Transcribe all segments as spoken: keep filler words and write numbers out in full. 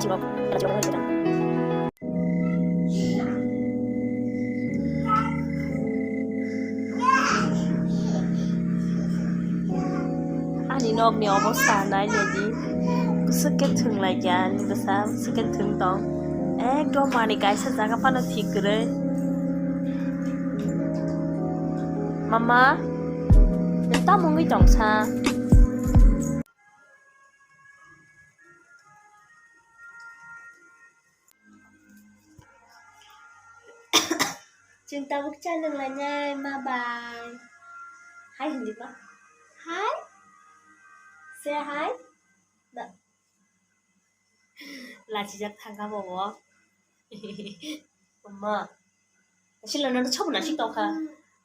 Ani nokni obostha nailedi, bwswk khe thwng laikya ani bwsa, bwswk khe thwng tong. Ekdom manwi kaisa jaga phano thik kwrwi. Mama, nwng tamo wngwi tongsa? Chwng tabuk cha nang lainai ma bai. Hai hindi ba? Hai? Say hi. Ba. Lachijak thangkha bobo. Mama. Sila nang chok na si tongkha.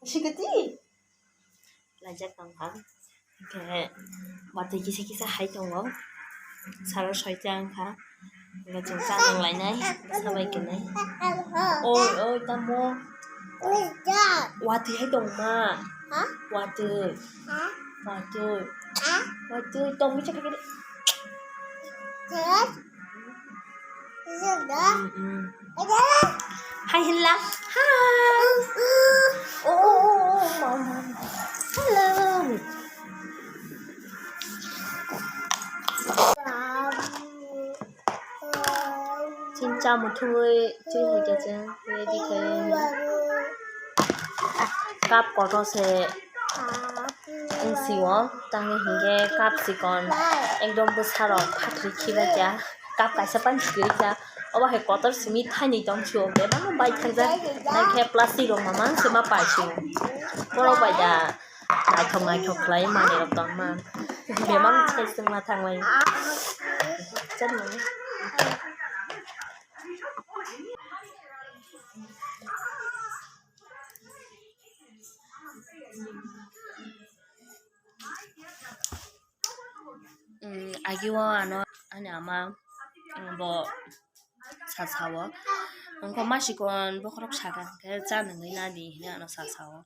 Sikati. Lajak tongkha. Hingke watwi kisa kisa hai tongo. Salo soita wngkha. Hingke chwng cha nang lainai. Sabai khenai. Oi, oi, tamo. Watwi hai tongma. Watwi. Watwi. Watwi tongwi chakha kene. Hai hinla. Hai. Oh, oh, oh, oh, mama. Hello. Chincha muthungwi chinwi kecheng ready khe. Cup kotor se. Wng sio tangwi hinkhe cup chikon ekdom bwsarok phatri khibaikha, cup kaisa pani kwrwikha, obo hai kotor simi thainwi tong sio, bebak no bai thakjak, naikhe plastic rok mamang se ma pai sio, borok bai da naithok naithok khlai manwi rok tongma, bebak no thai chwngma thangmani. Agi o ano ani ama bo sasao, wngkha masikon bokhorok saka hwnkhe cha nangwi nadi hinwi ano sasao.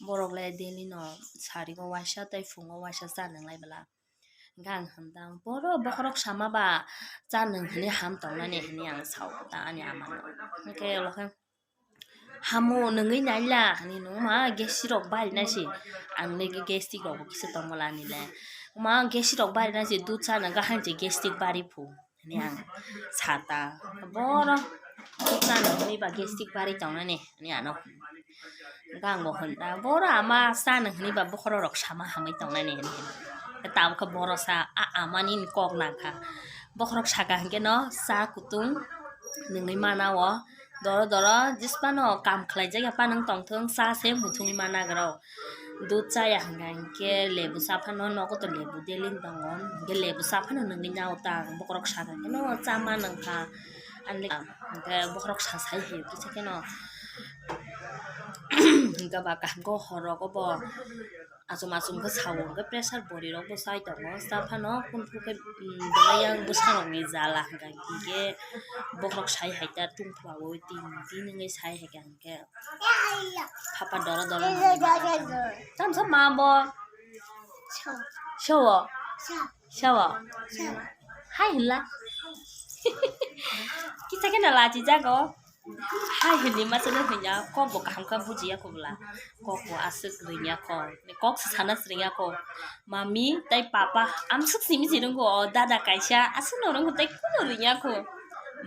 Borok le daily no sari o waisa tei phungo waisa cha nanglai bwla. Hingke ang hinda boro bokhorok sama ba cha nang hinwi ham tongnani hinwi ang sao ta ani ama no. Hingke ulo khe. Hamo nungwi naila hinwi nungma gastric rok bari nai se. Ang le gastric rok bo kisa tongmani le. Ma gastric rok bari nai se dudh sana gaham se gastric bari phu hinwi ang sata. Boro dudh sana hinwi ba gastric bari tongnani hinwi ano. Gang bo hinda boro ama sana hinwi ba bokhorok rok sama hamwi tongnani hinwi. Tabukhe boro sa a amani kok nangkha. Bokhorok saka hinkhe no cha kutung nungwi mana o. Doro doro jisphano kam khlaijak ya phano wng tongthung, cha se muthungwi ma nagra o. Dudh chaya hwnka hinkhe lebu cha phano nogo to lebu daily wng tongo. Hinkhe lebu cha phano nungwi na o ta ang bokhorok saka hinkhe no cha ma nangkha. Ani hinkhe bokhorok sa sai hai kisa kheno hinkhe ba kaham khe hor rogo bo. Achom achom khe sao, hwnkhe pressure bwrwi rok bo chai tongo, cha phano kunphru khe, um, belai yang bwsa rok ni jala hwnkha hinkhe bokhorok sai hai ta tungphla o tin tin wngwi sai hai kha hinkhe phapa doro doro nangwi tamo sa ma bo sao sao hai hinla kisa khe na lachi jago. Hai hwnwi masa no hwnya kok bo kaham khe bujiya kho bwla. Kok bo aswk rwngya kho. Kok se sana se rwngya kho. Mami tei papa amswk simi se rwngo o dada kaisa aswk no rwngkho tei kunu rwngya kho.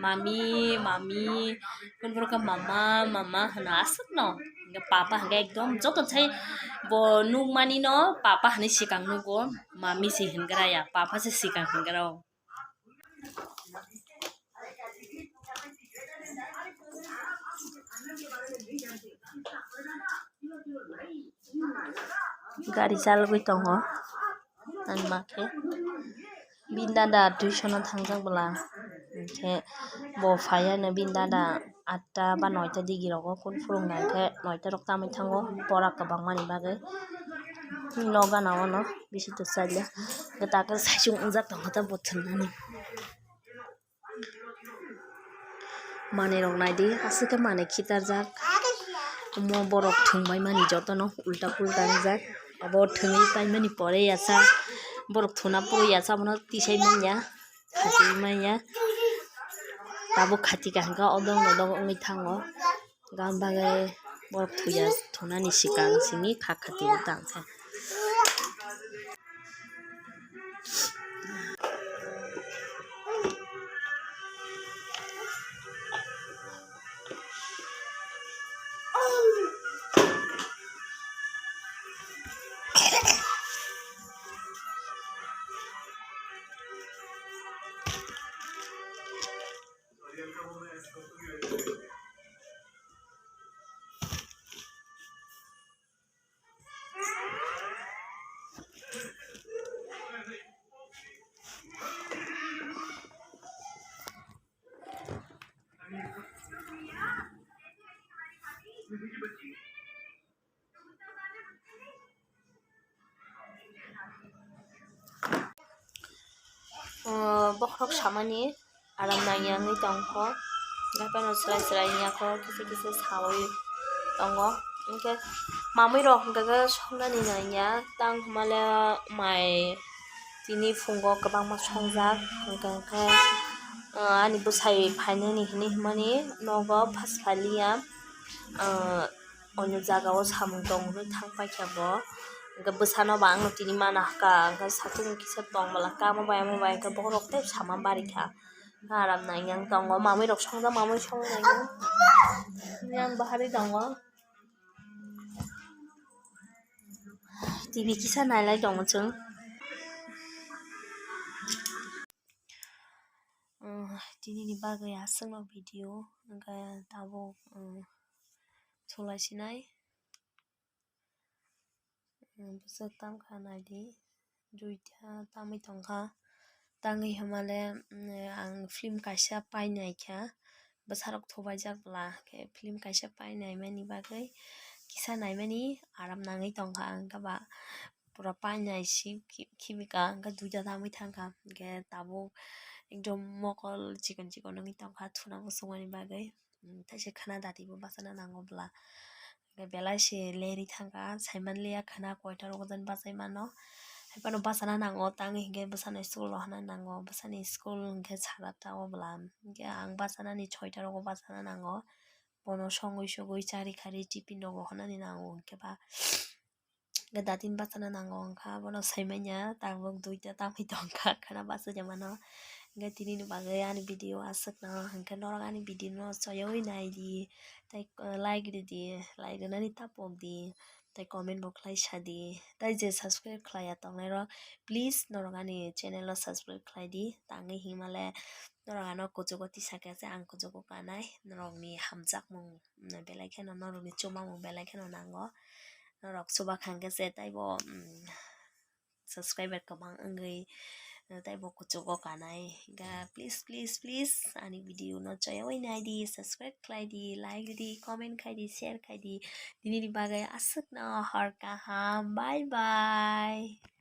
Mami, mami, kunborok khe mama, mama hwno aswk no. Papa hwnkhe ekdom joto sai bo nukmani no papa hwnwi swkang nugo. Mami se hwngra ya, papa se swkang hwngra o. Gari chalogwi tongo, ani ma khe bini dada tuition o thangjak bwla, hinkhe bo phaiya no bini dada atta ba noita digi rogo kun phuru hwnkha hinkhe noita rok tamwi thango pora kwbangmani bagwi. Nok gana o no bisi twsajak, kwtal khe saichung wngjak tongo ta bo thwngmani. Manwi rok naidi, aswk khe manwi khitarjak. Omo borok thwngbaimani jotono ulta pulta wngjak. Abo thwngwi paimani pore yasa borok thwna puro yasa bono tisai manya, khatwi manya. Tabuk khati kaham khe odong odong wngwi thango. Gam bagwi borok thuya thunani swkang simi kha khati bo tang khe. Bokhorok samani aram nangya wngwi tongkho, haphano chwrai chwrai wngya kho, kisa kisa sawi tongo. Hinkhe mamwi rok hinkhe songnani nangya, tang hwnmale mai tini phungo kwbangma songjak, hinkhe ani bwsai phainani hinwi hwnmani nogo phas phailiya. Onyo jagao samung tong hinwi thang paikha bo. Hinkhe bwsano ba angno tini mana kha, hinkhe satung kisa tong bwla kamo bai amo bai hinkhe bohrok tei sama barikha. Hinkhe aram nangya wng tongo, mamwi rok songjak, mamwi songwi nangya. Yang bahari tongo. T V kisa nailai tongo chwng. Tinini bagwi aswkno video, hinkhe tabuk chulai sinai. Bwswk tamkha naidi, duita tamwi tongkha. Tangwi hwnmale, ang film kaisa painaikha, bwsarok thubaijak bwla, khe film kaisa painaimani bagwi kisa naimani aram nangwi tongkha. Hinkhe ba pura painai si khibika, hinkhe duita tamwi thangkha, hinkhe tabuk ekdom mokol chikon chikon wngwi tongkha thuna muchungmani bagwi. Taisa khwna dati bo bachana nango bwla. Hinkhe belai se leri thangkha, saimanliya khwna koita rogo jani bachai mano. Haiphano bachana nango, tangwi hinkhe bwsano school rohorna nango, bwsani school hinkhe sara tao bwla. Hinkhe ang bachanani soita rogo bachana nango. Bono songwi sogwi chari khari tiffin rok rohornani nango, hinkhe ba. Hinkhe datini bachana nango wngkha, bono saimanya tabuk duita tamwi tongkha khwna bachajak mano. Hinkhe tinini bagwi ani video aswkno, hinkhe norok ani video no choyawi naidi, tei like ridi, like rwnani tapokdi, tei comment bo khlai sadi, tei je subscribe khlaiya tongnairok please norok ani channel o subscribe khlaidi, tangwi hinmale norok ano kuchugo tisakhe se ang kuchugo kanai, norokni hamjakmung belai kheno norokni chubamung belai kheno nango. Norok chuba kha hinkhe se taibo subscriber kwbang wngwi taibo kuchugo kanai. Hinkhe please please please ani video no choyawi naidi, subscribe khlaidi, like di, comment khaidi, share khaidi. Tinini bagwi aswkno hor kaham, bye bye.